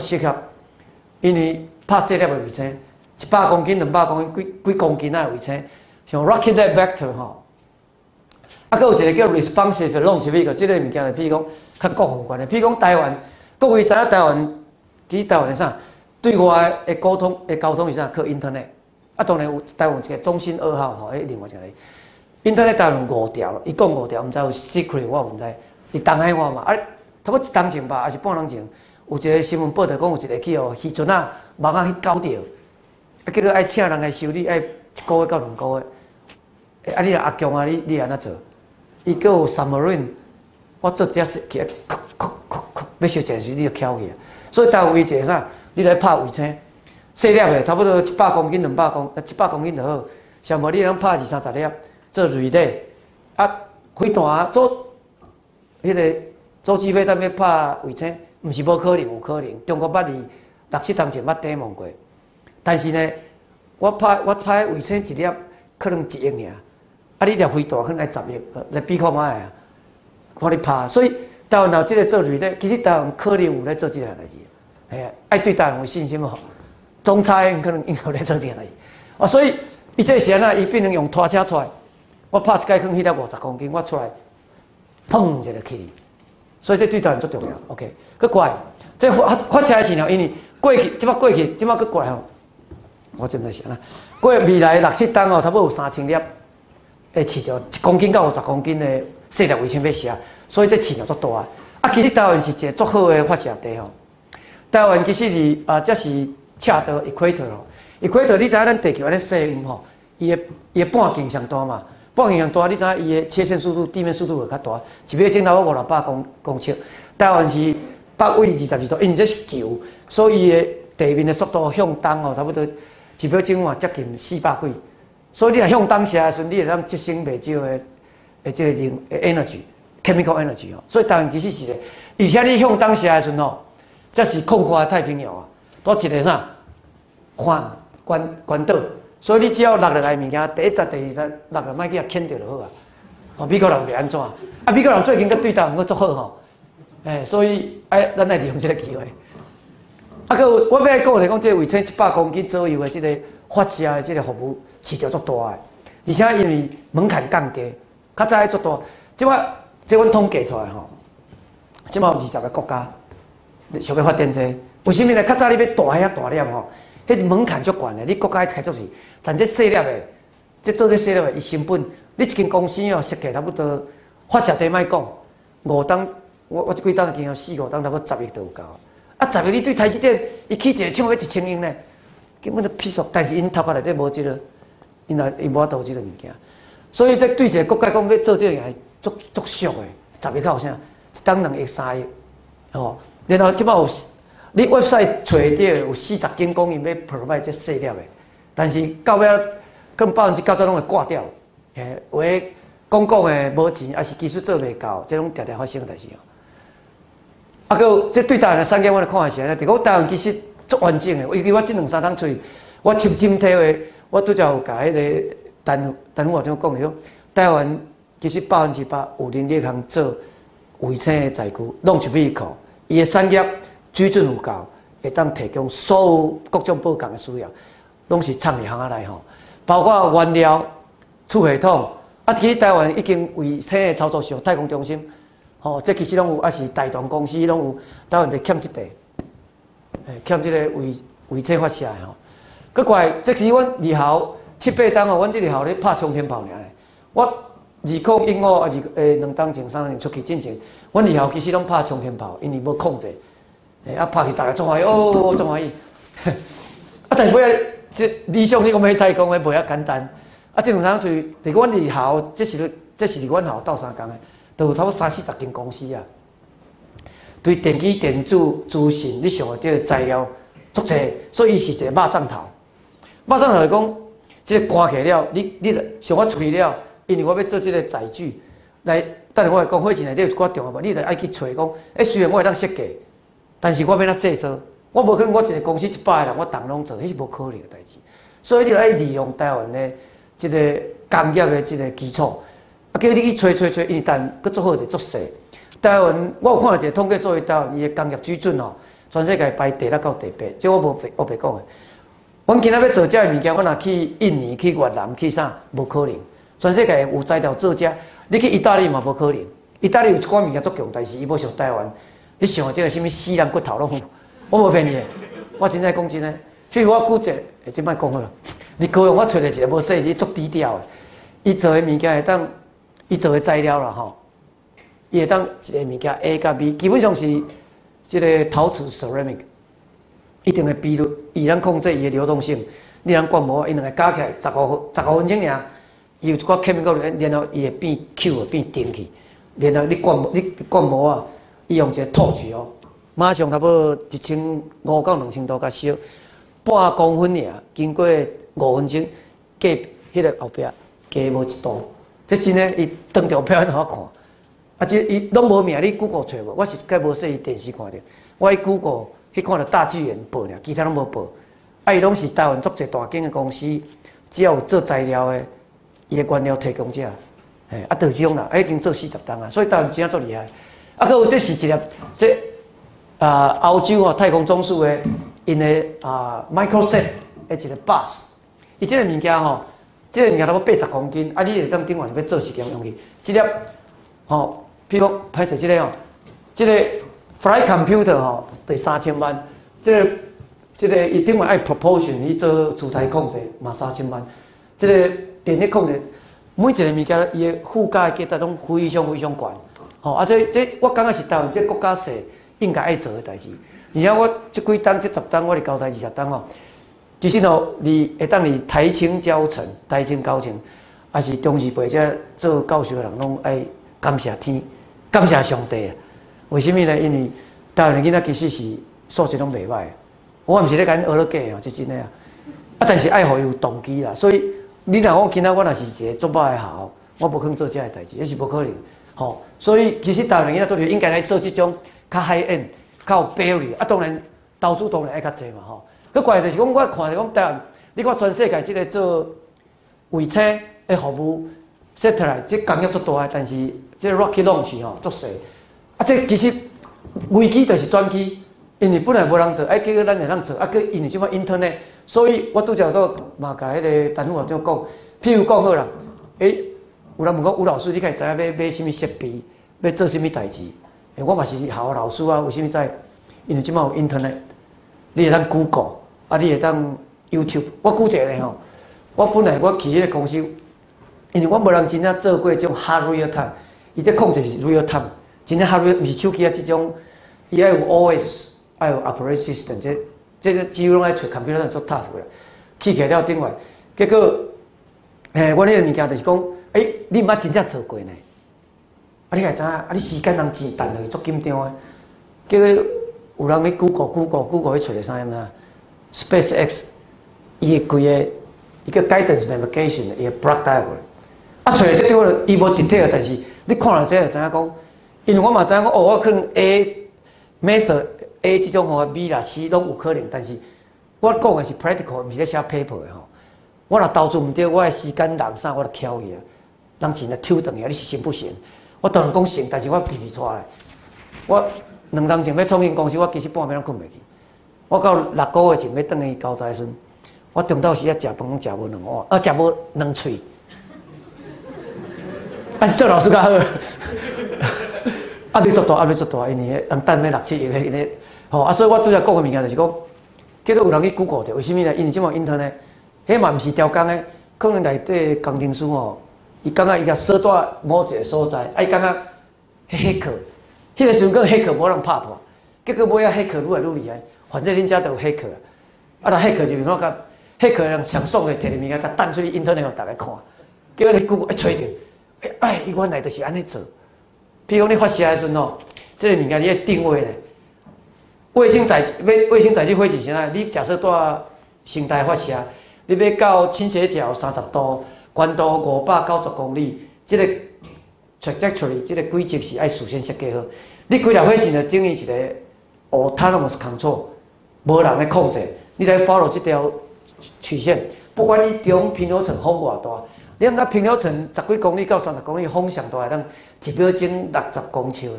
適合，因為拍細粒的衛星，100公斤、200公斤、幾幾公斤仔的衛星，像 Rocket Lab Vector 吼，啊，閣有一個叫 Responsive Launch Vehicle，這個物件就譬如講較國防有關的，譬如講台灣，各位知影台灣，其實台灣是啥？對外的溝通的交通是啥？靠 Internet。啊，當然有台灣一個中興二號吼，彼另外一個 Internet 台灣五條，伊講五條，毋知有 secret 我毋知。佇東海岸嘛，啊，差不多一冬前吧，抑是半冬前，有一個新聞報道講有一個去予漁船仔網仔去勾著，啊，結果愛請人來修理，愛一個月到2個月。啊，你若阿強啊，你按怎做？伊閣有 submarine，我做這是起來，欲燒一時你就翹去啊。所以台灣有一個啥？你來拍衛星，細粒的，差不多100公斤、100公斤就好。上無你通拍二三十粒做 relay。啊，飛彈做彼個洲際飛彈欲拍衛星，毋是無可能，有可能。中國捌佇六七冬前捌展望過，但是呢，我拍衛星一粒可能1億爾，啊，你粒飛彈可能愛10億來比看覓啊，看你拍。所以台灣有這個做 relay，其實台灣可能有咧做這個代誌。嘿，愛對台灣有信心哦。中差可能應該咧做這個代誌。哦，所以伊這是按怎？伊變成用拖車出來，我拍一擺囥彼粒50公斤，我出來，砰一個起去。所以這對台灣足重要。OK，閣過來，這發發射的時候，因為過去，這擺過去，這擺閣過來吼，我這毋知是按怎。過未來六七冬哦，差不多有3000粒會飼著1公斤到50公斤的細粒衛星欲射，所以這市場足大。啊，其實台灣是一個足好的發射地吼。台灣其實是啊，這是赤道 equator 吼，equator 你知影咱地球按呢西圓吼，伊的半徑上大嘛，半徑上大，你知影伊的切線速度、地面速度會較大，一秒鐘差不多五六百公尺。台灣是北緯22度，因為這是球，所以伊的地面的速度向東吼，差不多一秒鐘嘛接近400幾。所以你若向東射的時陣，你會當節省袂少的這個能 energy、chemical energy 吼。所以台灣其實是個，而且你向東射的時陣吼，這是空闊的太平洋啊，多一個啥？環關關島，所以你只要落落來物件，第一集、第二集落來，莫去共牽著就好啊。哦，美國人袂按怎？啊，美國人最近閣對台灣閣足好吼，欸，所以愛咱愛利用這個機會。啊，閣有我欲講來講，這個衛星100公斤左右的這個發射的這個服務市場足大的，而且因為門檻降低，較早彼足大。這擺這阮統計出來吼，這擺有20個國家想欲發展這個，為啥物呢？較早你欲大遐大粒吼，彼門檻足懸的，你國家開足濟，但這細粒的，這做這細粒的，伊成本，你一間公司哦設計差不多發射地莫講，五冬，我這幾冬經驗四五冬差不多十億就有夠。啊，十億你對台積電，伊起一個廠欲1000億呢，根本就屁數。但是𪜶頭殼內底無這個，𪜶若𪜶無法度有這個物件，所以這對一個國家講欲做這個係足足俗的，十億較有啥？一冬2億3億，吼。然後這擺有你 website 揣著有40間講𪜶欲 provide 這細粒的，但是到尾可能90%攏會掛掉，嘿，有的講講的無錢，抑是技術做袂到，這攏定定發生的代誌哦。啊，閣有這對台灣的產業，我來看的是按呢，就講台灣其實足完整的，尤其我這兩三冬出去，我親身體會，我拄才有共彼個陳陳副校長講的，台灣其實100%有能力通做衛星的載具，launch vehicle，伊的產業水準有夠，會當提供所有各種保共的需要，攏是藏佇巷仔內吼，包括原料、儲系統，啊，其實台灣已經衛星的操作上太空中心，吼，這其實攏有，抑是大同公司攏有，台灣就欠這塊，欠這個衛星發射的吼。閣過來，這是阮二校七八冬哦，阮這二校咧拍衝天炮爾咧。我2015啊二2冬前3冬前出去進前，阮二校其實攏拍衝天炮，因為無控制，啊拍去大家足歡喜哦，足歡喜。啊，但是尾仔這理想你講欲去太空的袂遐簡單。啊，這兩冬出去，佇阮二校，這是佇阮校鬥相共的，都有差不多三四十間公司啊。對電機、電子、資訊，你想會著的材料足濟，所以伊是一個肉粽頭。肉粽頭是講，這個關起了，你像我出去了，因為我欲做這個載具，來，等下我會講火箭內底有一寡重要物，你著愛去揣講，欸，雖然我會當設計，但是我欲按怎製造，我無可能我一個公司100個人，我逐攏做，彼是無可能的代誌。所以你著愛利用台灣的這個工業的這個基礎，啊，叫你去揣揣揣，因為台灣閣足好者足細。台灣我有看到一個統計數字，台灣伊的工業水準哦，全世界排第六到第八，這我無白，我白講的。阮今仔欲做這个物件，我若去印尼、去越南、去啥，無可能。全世界有材料做這，你去意大利嘛無可能。意大利有一寡物件足強，但是伊無像台灣。你想得著啥物死人骨頭攏有，我無騙你的，我真正講真的。譬如我舉一個，欸，這莫講好了。你高雄我揣著一个無說，伊足低調的。伊做的物件會當，伊做的材料啦吼，伊會當一个物件 A 佮 B，基本上是這个陶瓷 ceramic，一定的比率，伊通控制伊的流動性。你通灌模，伊兩个加起來15分鐘爾，伊有一寡 chemical，然後伊會變 Q 變定去，然後你灌模啊，伊用一个 torch 哦，馬上差不多1500到2000度較燒，半公分爾，經過5分鐘，過彼个後壁加無一度，這真的，伊當場表演予我看。啊，這伊攏無名，你 Google 揣無？我是較無說伊電視看著，我去 Google 去看著大紀元報爾，其他攏無報。啊，伊攏是台灣足濟大間的公司，只要有做材料的，伊的原料提供者，嘿，啊，就這種啦，已經做40冬啊，所以台灣真正足厲害。啊，閣有這是一粒，這啊歐洲吼太空總署的𪜶的啊 Microsat 的一个 bus，伊這个物件吼，這个物件差不多80公斤，啊，你會當頂懸欲做實驗用去，這粒吼，譬如講歹勢這个吼，這个 flight computer 吼，得3000萬，這個伊頂懸愛 propulsion 去做姿態控制嘛三千萬，這个電力控制，每一个物件伊的附加的價值攏非常非常懸，吼啊這我感覺是台灣這國家勢應該愛做的代誌，而且我這幾冬這10冬我佇交大20冬吼，其實吼，佇會當佇台清交成、台清交成，抑是中字輩這做教授的人攏愛感謝天、感謝上帝啊！為啥物呢？因為台灣的囡仔其實是素質攏袂歹，我毋是咧共𪜶學咧假哦，這真的啊！啊，但是愛予伊有動機啦。所以你若講今仔我若是一個足歹的學校，我無可能做這个代誌，彼是無可能。吼，所以其實台灣囡仔做應該來做這種較 high end、較有標準。啊，當然投資當然愛較濟嘛，吼。閣怪就是講，我看著講台灣，你看全世界這个做衛星的服務，satellite 這工業足大，但是這個 rocket launch 吼足細。啊，這其實危機就是轉機，因為本來無人做，哎，結果咱會當做，啊，閣因為這擺 internet，所以我拄才都嘛共彼个陳副校長講，譬如講好啦，欸，有人問講吳老師，你敢會知影欲買啥物設備，欲做啥物代誌？欸，我嘛是學校老師啊，為啥物知？因為這擺有 internet，你會當 Google，啊，你會當 YouTube。我舉一个例吼，我本來我去彼个公司，因為我無人真正做過這種 hard real time，伊這控制是 real time，真正 hard real，毋是手機啊這種，伊愛有 OS，愛有 operating system，這個幾乎攏愛揣 computer 做 tough 啦。起起來了頂懸，結果，嘿，阮彼个物件就是講，欸，你毋捌真正做過呢？啊，你會知影？啊，你時間人錢擲落去足緊張的，結果有人去 Google Google Google 去揣著啥物仔？SpaceX，伊的規个伊叫 guidance navigation，伊的 block diagram，啊，揣著這對伊無 detail，但是你看了這就知影講，因為我嘛知影講，哦，我可能 A method A 這種方法 B 啦 C 攏有可能，但是我講的是 practical，毋是咧寫 paper 的吼。我若投資毋對，我的時間人啥我都翹去啊，人錢就抽轉去啊，你是成不成？我當然講成，但是我皮皮剉咧。我2冬前欲創新公司，我其實半暝攏睏袂去。我到6個月前欲轉去交大的時陣，我中晝時仔食飯攏食無兩碗，啊，食無兩喙。啊，是做老師較好。壓力足大，壓力足大，因為人等欲六七億彼个，吼啊，所以我拄才講的物件就是講，結果有人去 Google 著，為啥物呢？因為這擺 internet，彼嘛毋是調工的，可能內底工程師吼，伊感覺伊共鎖佇某一個所在，啊，伊感覺彼黑客，彼个時陣閣黑客無人拍破，結果尾仔黑客愈來愈厲害，反正恁遮都有黑客，啊，若黑客就是怎共黑客人上爽的，摕物件共彈出去 internet 予逐家看，結果你 Google 一揣著，哎，伊原來就是按呢做。譬如講你發射的時陣吼，這个物件你愛定位咧，衛星載具火箭是啥？你假設佇成大發射，你欲到傾斜角30度，高度590公里，這个 trajectory 這个軌跡是愛事先設計好。你規粒火箭就等於一個 autonomous control，無人咧控制，你來 follow 這條曲線，不管你中平流層風偌大，你毋知平流層十幾公里到30公里，風上大會當1秒鐘60公尺咧，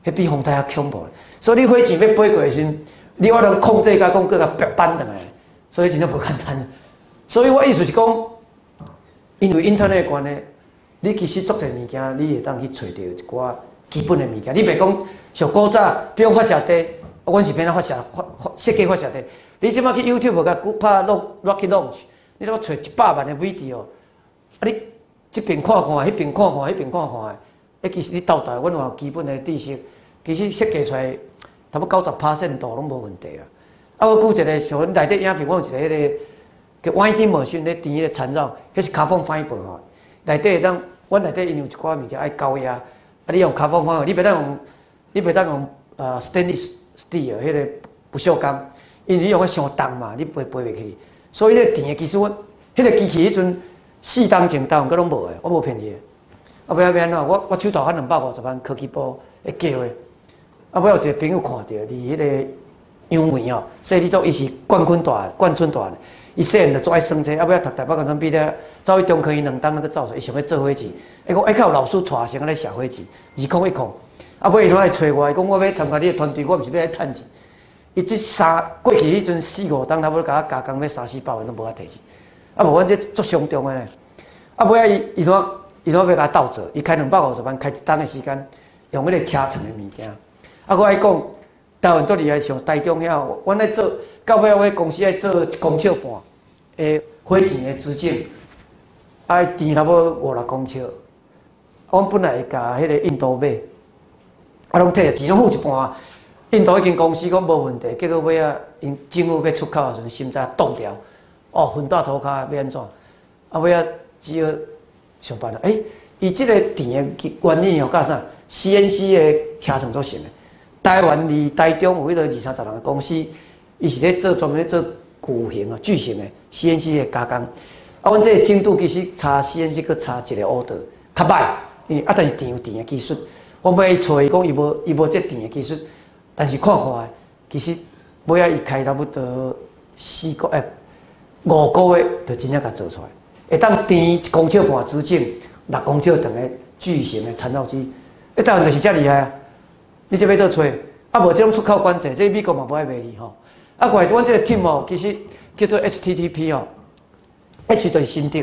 彼比風台較恐怖。所以你火箭欲飛過的時陣，你我通控制共講，閣共扳轉來，所以真正無簡單。所以我意思是講，因為 internet 的關係，你其實足濟物件，你會當去揣著一寡基本的物件。你袂講上古早，比如發射地，阮是欲按怎發射發發設計發射地。你這擺去 YouTube 共拍 rocket launch，你通揣100萬的 video，啊你這邊看看，彼邊看看，彼邊看看，欸，其實你鬥蹛，阮有基本的知識，其實設計出來差不多90%度攏無問題啦。啊，我舉一個，像阮內底影片，我有一個彼個叫 winding machine 咧纏彼個纏繞，彼是 carbon fiber 吼。內底會當，阮內底因有一寡物件愛高壓，啊，你用 carbon fiber，你袂當用 stainless steel 彼個不鏽鋼，因為你用彼傷重嘛，你飛飛袂去。所以彼個纏的技術，阮彼個機器彼陣4冬前台灣閣攏無的，我無騙你的。啊，尾仔欲按怎？我手頭還250萬科技部會叫的。啊，尾有一個朋友看著，佇彼個楊梅哦，說你做伊是冠軍大冠春大，伊細漢就足愛耍這個，啊，尾仔讀台北工專畢業，走去中科院2冬那個走出，伊想欲做火箭。伊講，欸，較有老師帶先咧寫火箭，2010。啊，尾伊就來揣我，伊講我欲參加你的團隊，我毋是欲來趁錢。伊這三過去彼陣四五冬，差不多共我加工欲三四百萬攏無法提錢。啊，無阮這足傷重的呢。啊，尾仔伊伊怎伊怎欲共我鬥做？伊開250萬，開一冬的時間，用彼個車床的物件。啊，我愛講，台灣足厲害，像台中遐，阮咧做，到尾我公司愛做1.5公尺的火箭的直徑，愛纏差不多五六公尺。阮本來會共彼個印度買，啊，攏提錢攏付一半。印度彼間公司講無問題，結果尾仔𪜶政府欲出口的時陣，審查凍掉，哦，昏倒塗跤欲按怎？啊，尾仔只好想辦法。欸，伊這個纏的原理哦，佮啥？CNC 的車床做成的。台灣佇台中有彼個二三十人的公司，伊是咧做專門咧做巨型啊、巨型的 CNC 的加工。啊，阮這個精度其實差 CNC 閣差一個 order 較歹，因為啊，但是纏有纏的技術。我尾揣伊講伊無伊無這纏的技術，但是看看的，其實尾仔伊開差不多4個欸5個月就真正共做出來，會當纏1.5公尺直徑、6公尺長的巨型的纏繞機。欸，台灣就是遮厲害啊！你這欲佗揣？啊，無這種出口管制，這美國嘛無愛賣你吼。啊，過來阮這個 team 哦，其實叫做 HTTP 哦，H 就是新竹、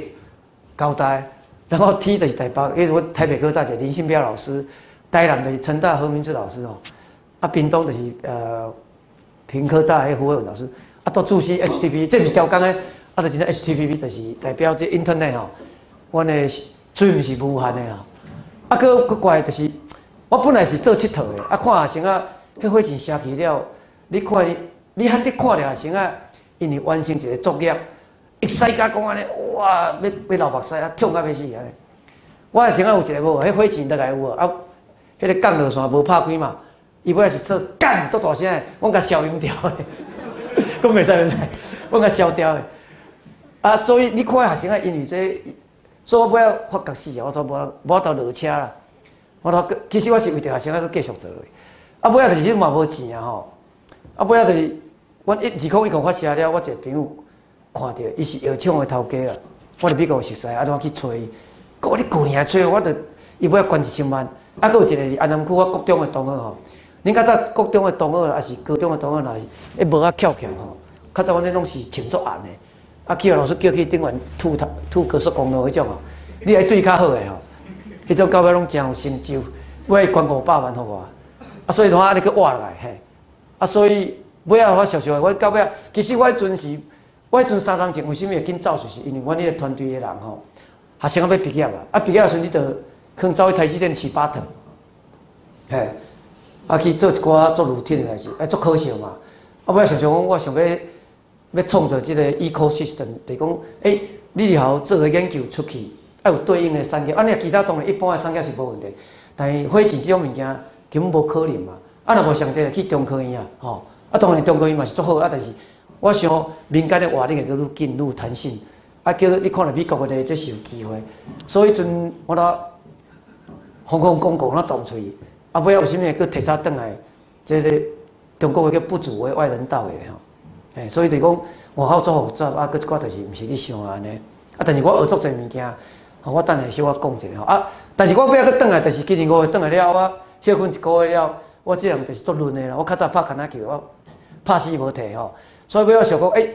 交大，然後 T 就是台北，因為阮台北科大一個林信標老師，台南就是成大何明志老師吼，啊，屏東就是屏科大彼胡慧文老師，啊，都注釋 HTTP，這毋是調工的，啊，就真正 HTTP 就是代表這 Internet 吼，阮的水毋是無限的啦。啊，閣閣怪就是，我本來是做𨑨迌的，啊，看學生仔，彼火箭射去了，你看伊，你罕得看著學生仔，因為完成一個作業，會使甲講按呢，哇，欲欲流目屎啊，痛甲欲死按呢。我學生仔有一個無，彼火箭落來有無？啊，彼個降落傘無拍開嘛，伊尾仔是說幹足大聲的，阮共消音掉的，講袂使袂使，阮共消掉的。啊，所以你看學生仔因為這，所以我尾仔發覺死啊，我都無無法度落車啦。我都其實我是為著學生仔閣繼續做落去。啊，尾仔就是嘛無錢啊吼。啊，尾仔就是阮一2010發射了，我一個朋友看著，伊是藥廠的頭家啦。我佇美國熟似，啊，我去揣伊，講你舊年來揣我，就伊尾仔捐1000萬。啊，閣有一個佇安南區我國中的同學吼，恁較早國中的同學，抑是高中的同學，若是彼帽仔翹起來吼，較早阮這攏是穿足紅的。啊，去予老師叫去頂懸吐頭吐高速公路彼種吼，你愛對較好的吼，彼種到尾攏誠有成就，尾捐500萬予我，啊，所以怎按呢去活落來嘿，啊，所以尾仔我常常我到尾仔，其實我彼陣是，我彼陣3冬前為啥物會緊走，就是因為阮彼個團隊的人吼，學生仔欲畢業啊，啊畢業的時陣你就可能走去台積電飼巴糖，嘿，啊去做一寡做 routine 的代誌，啊足可惜嘛，啊尾仔想想講，我想欲欲創造這個 ecosystem，就是講，欸，你以後做個研究出去，愛有對應的產業，啊，你其他當然一般的產業是無問題，但是火箭這種物件根本無可能嘛，啊，若無上濟去中科院啊，吼，啊，當然中科院嘛是足好，啊，但是我想民間的活力會閣愈緊愈有彈性，啊，叫你看著美國的這是有機會，所以彼陣我都風風光光攏撞喙，啊，尾仔有啥物會閣提早轉來，這個中國的叫不足為外人道的吼。欸，所以就是講外口足複雜，啊，閣一寡代誌毋是你想的按呢。啊，但是我學足濟物件，吼，我等下小可講一下吼。啊，但是我尾仔閣轉來，就是今年5月轉來了，我歇睏一個月了，我這人就是足嫩的啦，我較早拍橄欖球，我拍死無退吼。所以尾我想講，欸，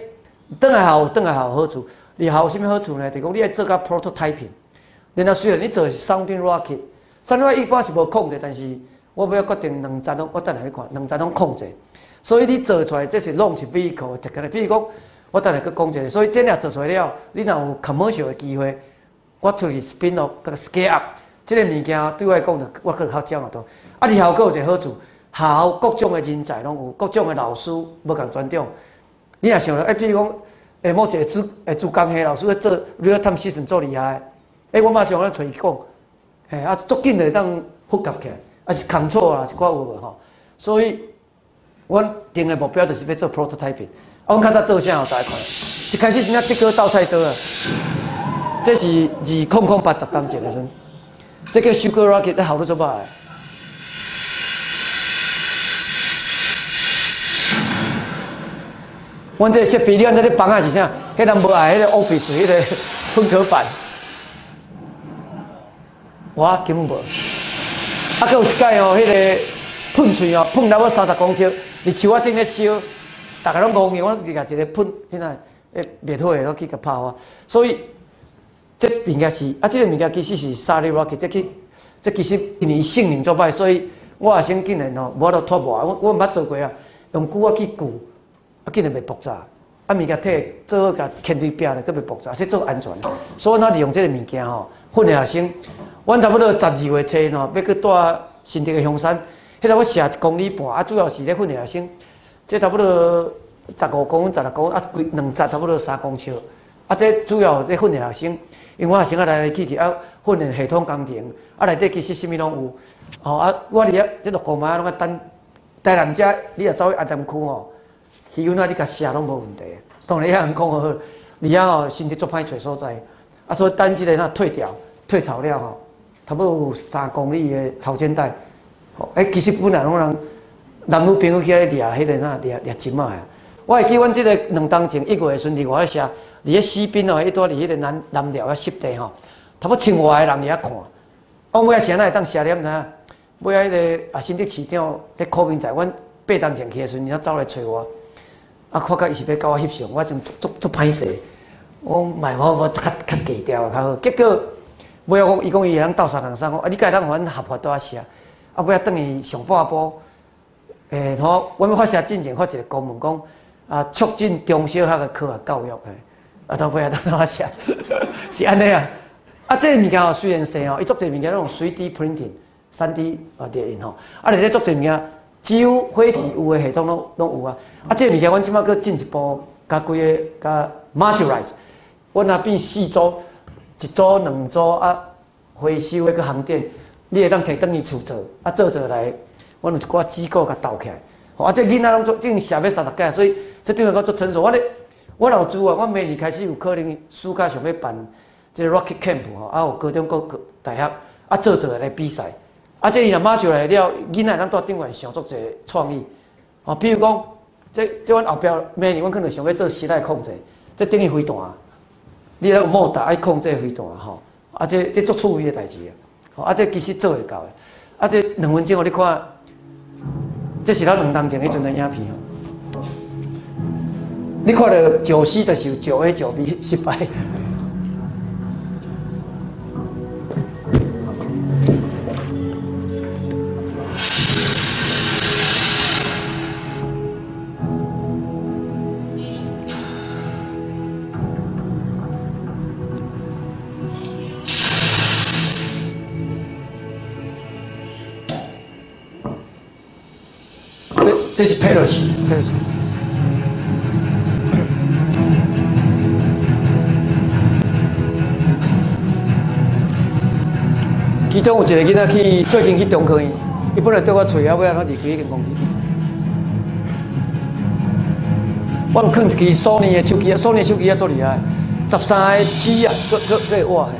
轉來學校，轉來學校好處，你學校有啥物好處呢？就是講你愛做甲 prototyping。然後雖然你做的是 sounding rocket，sounding rocket 一般是無控制，但是我欲決定兩層攏，我等下去看，兩層攏控制。所以你做出來這是 launch vehicle 的特權。比如講，我等下閣講一下，所以這爾做出來了，你若有 commercial 的機會，我出去 spin off，閣 scale up，這個物件對我來講就我閣較少嘛多。啊，你學校閣有一個好處，學校各種的人才攏有，各種的老師無仝專長。你若想著，欸，比如講，欸，某一個資工系老師咧做 real time system 做厲害，欸，我馬上咧揣伊講，嘿，啊，足緊就會當複合起來，啊是工錯啦，一寡有無吼？所以，阮定的目標就是欲做 prototyping。啊，阮較早做啥？予大家看。一開始是那德哥鬥菜刀啊，這是200810當前的時陣，這叫 Sugar Rocket，咧效率做歹。阮這個設備，你按這個房仔是啥？彼人無愛彼個 office，彼個噴殼板，我根本無。啊，閣有一擺哦，彼個噴喙哦，噴了30公尺，佇樹仔頂咧燒，逐个攏戇去，我就共一个噴，彼个滅火的，攏去共拍火。所以這物件是啊，這個物件其實是 solid rocket，這其實因為性能足歹，所以我學生竟然吼無法度突破。我毋捌做過啊，用龜仔去舊。啊，竟然袂爆炸，啊，物件摕做好共牽水壁咧，閣袂爆炸，說做安全。所以阮利用這個物件吼，訓練學生。阮差不多12月初吼，欲去蹛新竹的香山，彼个我射1.5公里，啊，主要是咧訓練學生。這差不多15公分、16公分，啊，規兩節差不多3公尺。啊，這主要咧訓練學生，因為我學生啊來來去去，啊，訓練系統工程，啊，內底其實啥物攏有。吼啊，我佇遐這六個麥攏愛等台南遮，你若走去阿南區吼。氣溫啊，你共射攏無問題。當然，遐人講好，佇遐吼身體足歹揣所在。啊，所以等這個若退掉、退潮了吼，差不多有3公里的潮間帶。吼，欸，其實本來攏人男女朋友去遐掠彼個啥掠掠針仔的。我會記阮這個2冬前1月的時陣，佇外遐射，佇咧西濱哦，彼拄佇彼個南南寮遐濕地吼，差不多千外個人佇遐看。我尾仔是按怎會當射了，毋知影？尾仔彼個啊，新竹市長彼柯明在，阮8冬前去的時陣，伊走來揣我。啊，發覺伊是欲共我翕相，我真足足足歹勢。我講莫我我較較低調較好。結果尾仔講，伊講伊會當鬥相共送，啊，你敢會當予阮合法佇遐射？啊，尾仔轉去上半晡，欸，吼，阮欲發射進前發一個公文講，啊，促進中小學的科學教育的，啊，到尾仔當我寫，是按呢啊。啊，這個物件吼雖然細吼，伊足濟物件攏用 3D printing、3D 啊列印吼，啊，而且足濟物件。只有火箭有的系統攏有啊！啊，這個物件阮這擺閣進一步，共規个共 modularize，阮若變四組，一組、兩組啊，回收的閣航電，你會當提轉去厝做，啊做做來，阮有一寡機構共鬥起來。啊，這囡仔攏做，已經射欲30屆，所以這對我講足成熟。我咧，我若有資源，我明年開始有可能暑假想欲辦這個 rocket camp 吼，啊有高中閣大學啊做做來比賽。啊！這伊若馬上來了，囡仔會當蹛頂懸想足濟創意。哦，比如講，這阮後壁明年阮可能想欲做時代控制，這等於飛彈。你那個莫達愛控制飛彈吼，啊，這足趣味的代誌啊！吼，啊，這其實做會到的。啊，這2分鐘予你看，這是咱2冬前彼陣的影片吼。你看著9C就是有9A 9B 失敗。這是佩洛西，佩洛西。其中有一個囡仔去最近去中科院，伊本來綴我揣，啊，尾仔我離開彼間公司。我有囥一支索尼的手機，索尼手機也足厲害，13个 G 啊，閣閣閣會活的。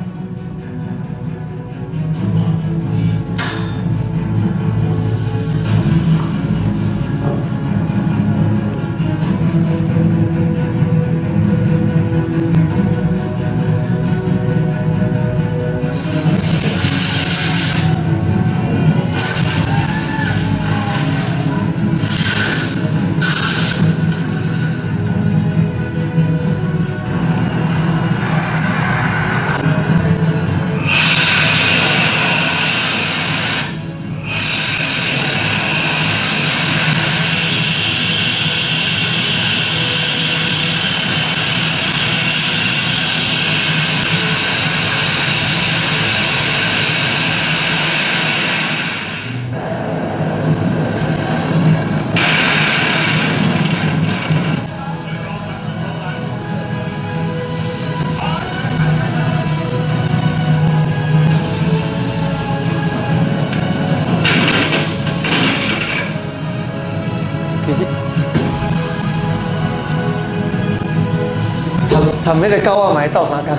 参彼个狗仔嘛會鬥相共，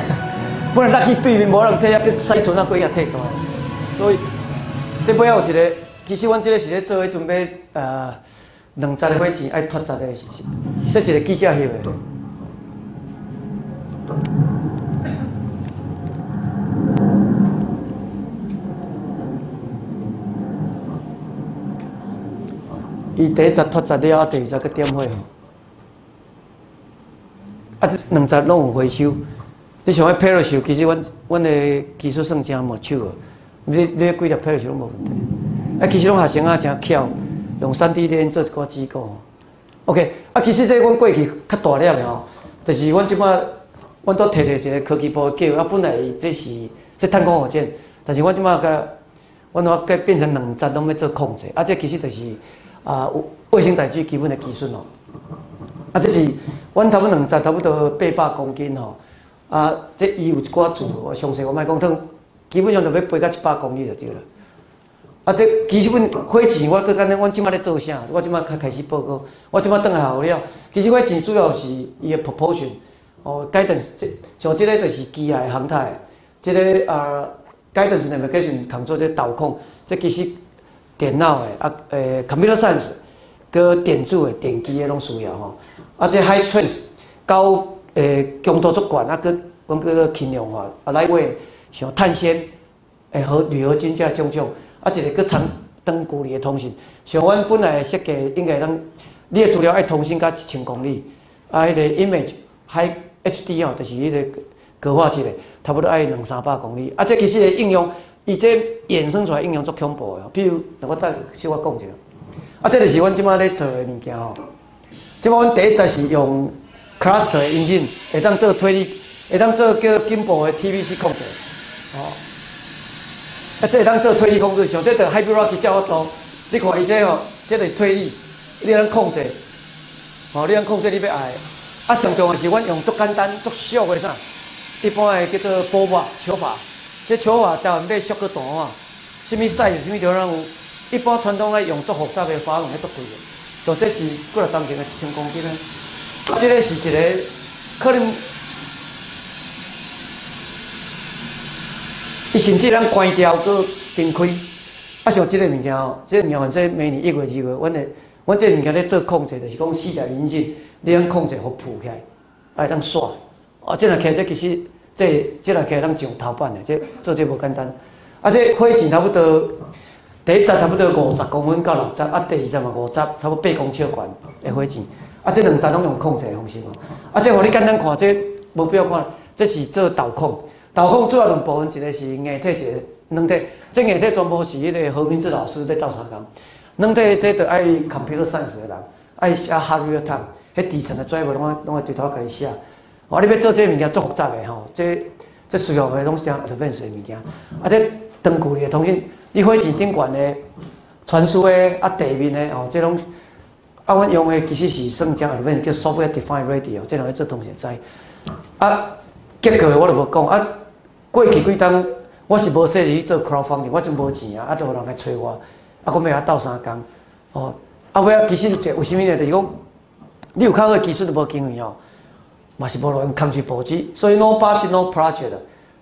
本來落去對面無人提，啊，閣駛船仔過遐提過來，所以這尾仔有一個，其實阮這个是咧做彼陣欲兩節的火箭愛脫節的，這一個記者翕的。伊第一節脫節了，第二節閣點火吼。啊，這兩節攏有回收。你像彼 parachute，其實阮的技術算誠 mature，你幾粒 parachute 攏無問題。啊，其實攏學生仔誠巧，用3D 列印做一寡機構。OK，啊，其實這阮過去較大粒的吼，就是阮這擺，阮都提著一個科技部的計劃。啊，本來這是這探空火箭，但是阮這擺共，阮話改變成兩節攏欲做控制。啊，這其實就是啊，衛星載具基本的技術咯。啊，這是阮差不多兩節差不多800公斤吼。啊，這伊有一寡自由，詳細我莫講，基本上就欲飛到100公里就對啦。啊，這其實阮火箭，我閣簡單，阮這擺咧做啥？我這擺較開始報告。我這擺轉來學了，其實火箭主要是伊的 propulsion，哦，guidance，這像這个就是機械航太，這个啊，guidance navigation control 這導控，這其實電腦的啊，computer science，閣電子的、電機的攏需要吼。啊，這 high strength 高強度足懸，啊，閣阮叫做輕量化，啊，lightweight 像碳纖、和鋁合金這種種，啊，一个閣長長距離的通訊。像阮本來設計應該通，你的資料愛通訊到1000公里，啊，彼个 image high HD 吼，就是彼个高畫質的，差不多愛兩三百公里。啊，這其實的應用，伊這衍生出來應用足恐怖的。比如，我等小可講一下。啊，這就是阮這擺咧做的物件吼。這擺阮第一節是用 cluster 的 engine，會當做推力，會當做叫進步的 TVC 控制，哦。啊，這會當做推力控制，像這個 Hybrid Rocket 才有法度。你看伊這吼，這個推力，你通控制，吼，你通控制你欲愛的。啊，上重要是阮用足簡單、足俗的啥，一般的叫做波瓦球閥，這球閥台灣買俗閣大啊，啥物 size、啥物料攏有。一般傳統愛用足複雜的閥門，彼足貴的。像這是幾若當前的1000公斤咧。啊，這个是一个可能，伊甚至咱關掉閣重開。啊，像這个物件吼，這个物件反正明年1月2月，阮這个物件咧做控制，就是講四台引擎，你通控制予浮起來，啊會當煞。啊，這若起來，這其實這若起來通上頭版的，這做這無簡單。啊，這火箭差不多第一節差不多50公分到60，啊，第二節嘛五十，差不多8公尺懸的火箭。啊，這兩節攏用控制的方式吼。啊，這予你簡單看，這無必要看。這是做導控，導控主要兩部分，一個是硬體，一個軟體。這硬體全部是彼个何明志老師咧鬥相共。軟體這著愛 computer science 的人，愛寫 hardware time，彼底層的 driver 攏愛對頭家己寫。哦，你欲做這个物件足複雜的吼，這需要的攏是誠 advanced 的物件。啊，這長距離的通訊，你火箭頂懸的傳輸的啊，地面的吼，這攏啊，阮用的其實是算誠 advanced 叫 software defined radio，這人咧做通訊知。啊，結果我就無講啊。過去幾冬我是無說去做 crowdfunding，我真無錢啊，啊，就有人來揣我，啊，閣欲遐鬥相共，吼。啊，尾仔其實為啥物呢？就是講你有較好的技術都無經驗吼，嘛是無路用空喙報紙，所以 no budget no project，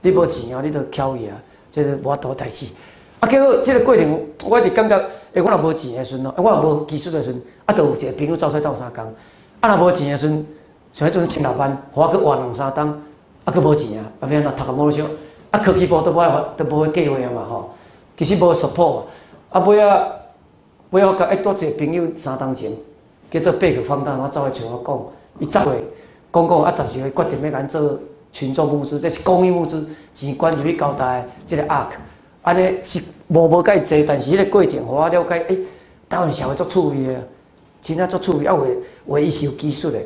你無錢啊，你就翹去啊，這個無法度代誌。啊，結果這個過程，我一直感覺，欸，我若無錢的時陣，我若無技術的時陣，啊，就有一個朋友走出來鬥相共。啊，若無錢的時陣，像彼陣1006萬，予我閣活兩三冬，啊，閣無錢啊，啊，欲按怎讀個某小，啊，科技部都無愛，都無彼計劃啊嘛吼。其實無 support，啊，尾仔尾仔我共拄一個朋友三冬前，叫做貝克方丹，我走去揣我講，伊10月講講啊，10月決定欲共做群眾募資，這是公益募資，錢捐入去交大的這个 ARC，按呢是無介濟，但是彼个過程，予我了解，欸，台灣社會足趣味的，真正足趣味，啊，有的有的伊是有技術的。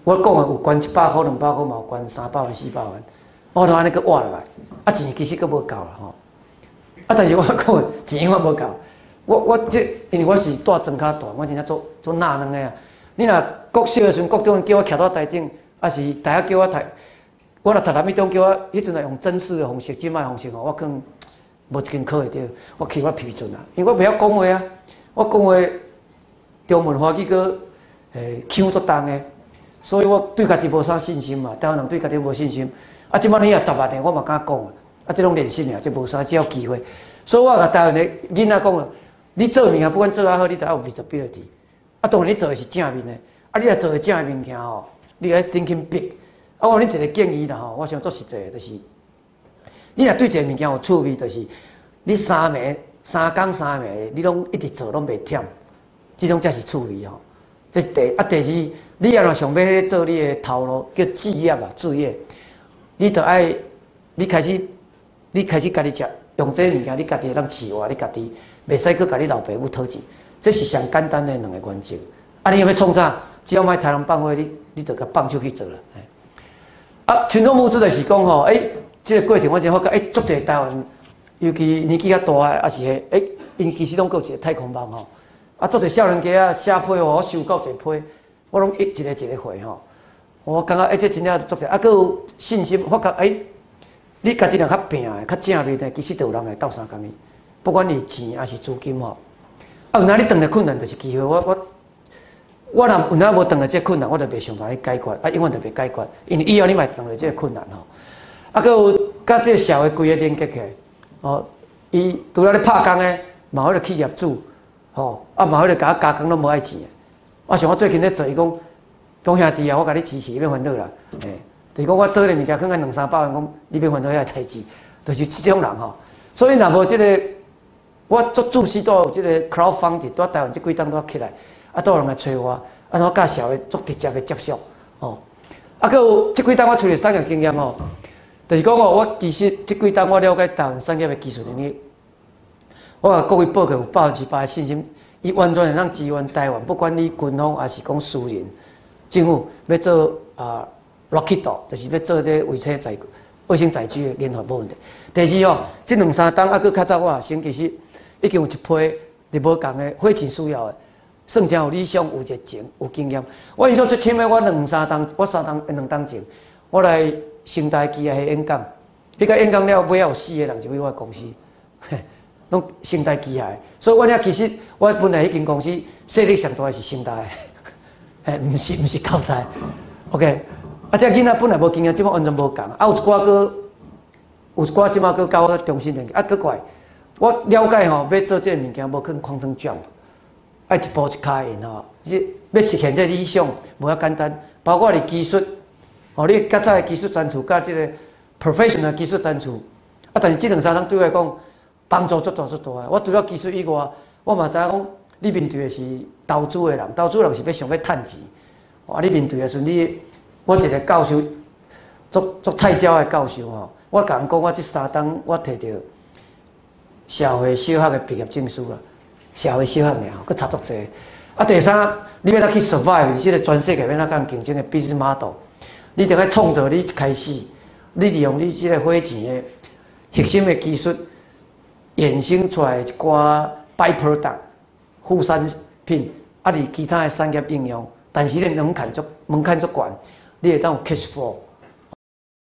我講的有捐100箍、200箍，嘛有捐300萬、400萬，我就按呢閣活落來，啊，錢其實閣無夠啦吼。啊，但是我講的錢永遠無夠。我這因為我是蹛莊跤大，我真正足足納軟的啊。你若國小的時陣，國中叫我徛佇台頂，抑是大學叫我讀，我若讀南一中叫我，彼陣若用甄試的方式，這擺方式吼，我可能無一間考會著，我去我皮陣啊，因為我袂曉講話啊，我講話中文華語閣腔足重的，所以我對家己無啥信心嘛，台灣人對家己無信心。啊，這擺你也10萬年，我嘛敢講，啊，這攏練習爾，這無啥，只要機會。所以我共台灣的囡仔講，你做物件不管做較好，你都愛有 visibility。啊，當然你做的是正面的，啊，你若做的正的物件吼，你愛 thinking big。啊，我予恁一個建議啦吼，我想做實際的，就是你若對一個物件有趣味，就是你三暝三工三暝，你攏一直做，攏袂忝，這種才是趣味吼。這是第啊，第二，你若想欲做你的頭路，叫志業啊，志業，你著愛你開始家己食，用這个物件，你家己會當飼活你家己，袂使閣共你老爸母討錢，這是上簡單的兩個原則。啊，你欲創啥？只要莫殺人放火，你就共放手去做啦。啊，群眾募資就是講吼，欸，這個過程我才發覺，欸，足濟台灣，尤其年紀較大的，抑是彼，欸，𪜶其實攏閣有一個太空夢吼。啊，足濟少年家仔寫批，我收夠濟批，我攏一一個一個回吼。我感覺欸，這真正足濟，啊，閣有信心，發覺欸，你家己若較拚的、較正面的，其實就有人會鬥相共你，不管你錢抑是資金吼。啊，有影你遇著困難就是機會，我若有影無遇著這個困難，我就袂想辦法去解決，啊，永遠就袂解決，因為以後你嘛會遇著這個困難吼。啊，閣有佮這個社會規個連結起來，哦，伊除了咧拍工的，嘛有彼個企業主，吼，啊，嘛彼個共我加工攏無愛錢的。我像我最近咧做，伊講講兄弟啊，我共你支持，你免煩惱啦，欸，就是講我做彼個物件，可能兩三百萬，講你免煩惱遐個代誌，就是這種人吼。所以若無這個，我做主時都有這個 crowdfunding，佇台灣這幾冬拄起來，啊，都有人來揣我，啊，我佮社會足直接的接觸，吼。啊，閣有這幾冬我出來產業經驗吼，就是講哦，我其實這幾冬我了解台灣產業的技術能力，我共各位報告有8%的信心，伊完全會當支援台灣，不管你軍方抑是講私人，政府欲做啊 rocket，就是欲做這個衛星載具的研發無問題。第二哦，這兩三冬啊，閣較早我學生其實已經有一批佇無仝的火箭需要的，算真有理想、有熱情、有經驗。我印象最深的，我兩三冬，我三冬兩冬前，我來成大機械演講，彼個演講了尾仔有四個人入去我的公司，攏成大機械。所以我遐其實我本來彼間公司勢力上大的是成大的，嘿，毋是交大。OK，啊，這囡仔本來無經驗，這擺完全無仝。啊，有一寡閣有一寡這擺閣佮我重新連結，啊，閣怪我了解吼，欲做這个物件無可能 quantum jump，愛一步一跤印吼。這欲實現這理想無遐簡單，包括你技術，哦，你較早的技術專處佮這个 professional 技術專處，啊，但是這兩三冬對我來講幫助足大足大的。我除了技術以外，我嘛知影講，你面對的是投資的人，投資人是欲想欲趁錢。啊，你面對的時陣，你我一個教授，足足菜鳥的教授吼，我共人講，我這三冬我摕著社會小學的畢業證書啦，社會小學爾，閣差足濟。啊，第三，你欲怎去 survive 這個全世界欲怎共人競爭的 business model，你著愛創造你一開始，你利用你這個火箭的核心的技術，衍生出來一寡 byproduct 副產品，啊，佇其他的產業應用，但是你門檻足懸，你會當有 cash flow。